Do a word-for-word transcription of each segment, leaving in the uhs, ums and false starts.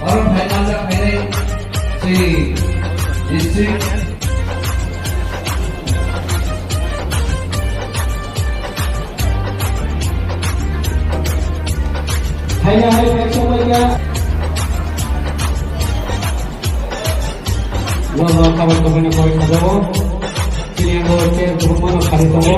Oro phainai, phainai, chini district. Phainai, hai, phai sokbaikha. Wala khabar tongmani koi khajao. Chini ang bo chair kubun mano khari tongo.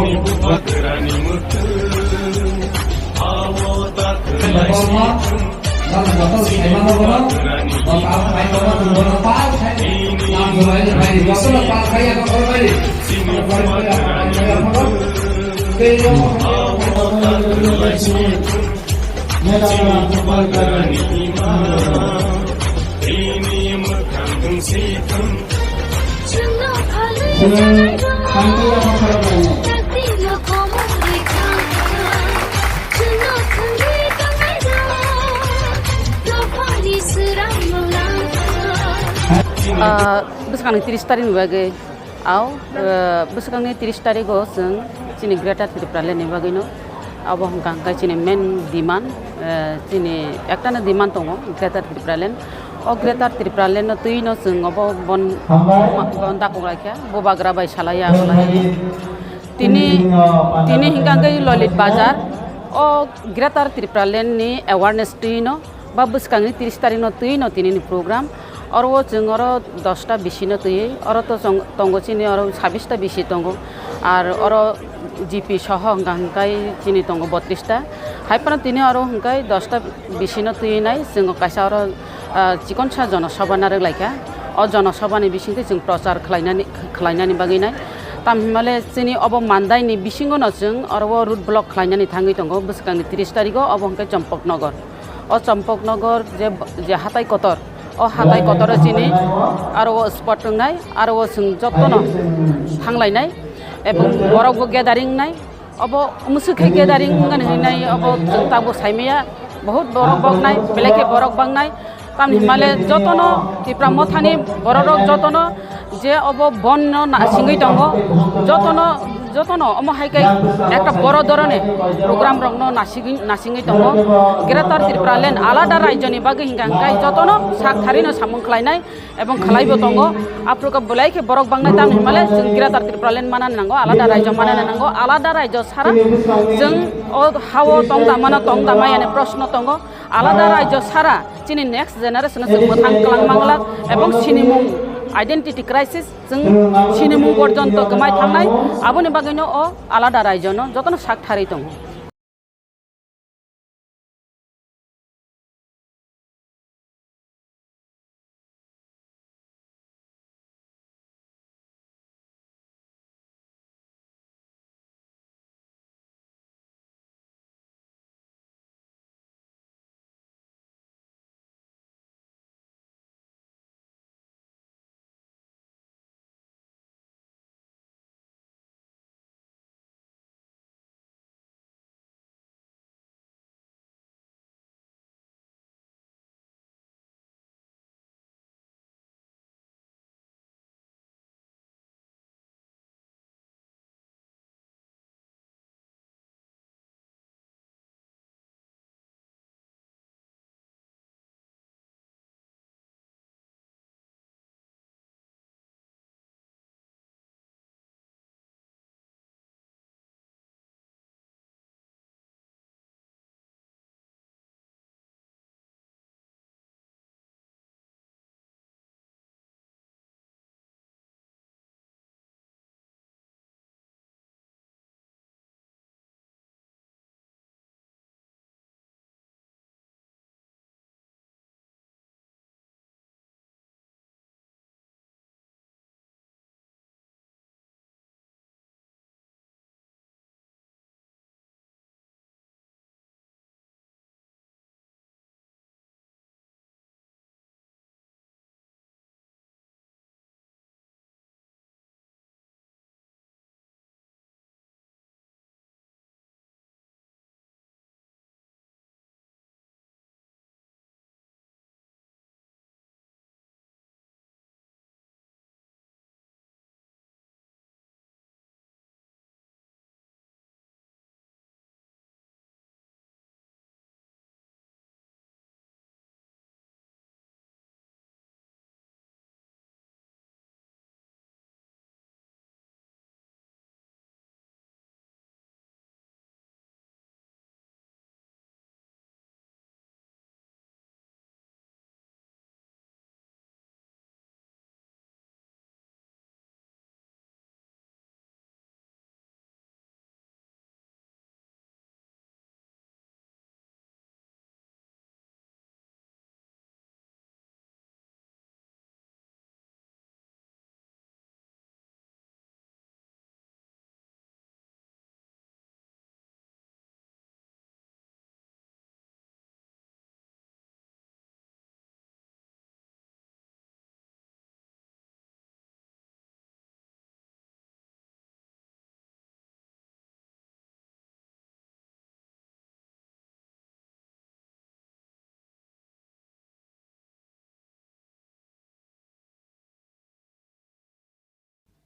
Ah, bwskangni tris tarikni bagwi, au, ah, bwskangni tris tarigo chwng chini Greater Tipraland ni bagwino, abo hwnkha hwnkhe chini main demand, ah, chini ektano demand tongo Greater Tipraland. O Greater Tipraland no twi no chwng obo bon, bon dakok laikha, bubagra bai salaiya, salaiya. Tini, tini hwnkha hwnkhe Lolit Bazar, o Greater Tipraland ni awareness twi no, ba bwskangni tris tarikno twi no tini ni program. Oro o chwng oro dosta bisi no twi, oro to chwng tongo chini oro sabis ta bisi tongo. Ar oro G P soho hwnkha hwnkhe chini tongo botris ta. Hai phano tini oro hwnkhe dosta bisi no twi nai chwng kaisa oro, ah, chikonsa jonosabha narwk laikha. O jonosabha ni bisingtwi chwng prochar khlainani, khlainani bagwi nai. Tam hinmale chini obo mandai ni bisingo no chwng oro o road block khlainani thangwi tongo bwskangni tris tarigo, obo hwnkhe Champaknagar. O Champaknagar je, je hatai kotor, o hatai kotoro chini aro o spot wngnai, aro o chwng jotono thanglainai, ebong borok bo gathering wngnai. Obo mwswk khe gathering wngani hinwi obo chwng tabuk saimaya, bahut borok boknai, belai khe borok bangnai. Tamni himale jotono Tipra Mothani bororok jotono je obo bonno nasingwi tongo, jotono, jotono omo hai khe ekta boro dhoroner program rokno nasingwi, nasingwi tongo. Greater Tipraland alada rajyoni bagwi hingka hingkai jotono sak tharino samung khlainai ebong khlaibo tongo. Aphuru khe belai khe borok bangnai tamni himale chwng Greater Tipraland manani nango, alada rajyo manani nango, alada rajyo sara chwng o hao tongda mano, tongda maya ni proshno tongo. Alada rajyo sara chini next generation chwng mwthang kwlang manglak ebong sinimung identity crisis, chwng sinimung porjonto kwmai thangnai, aboni bagwino o alada rajyono jotono sak tharwi tongo.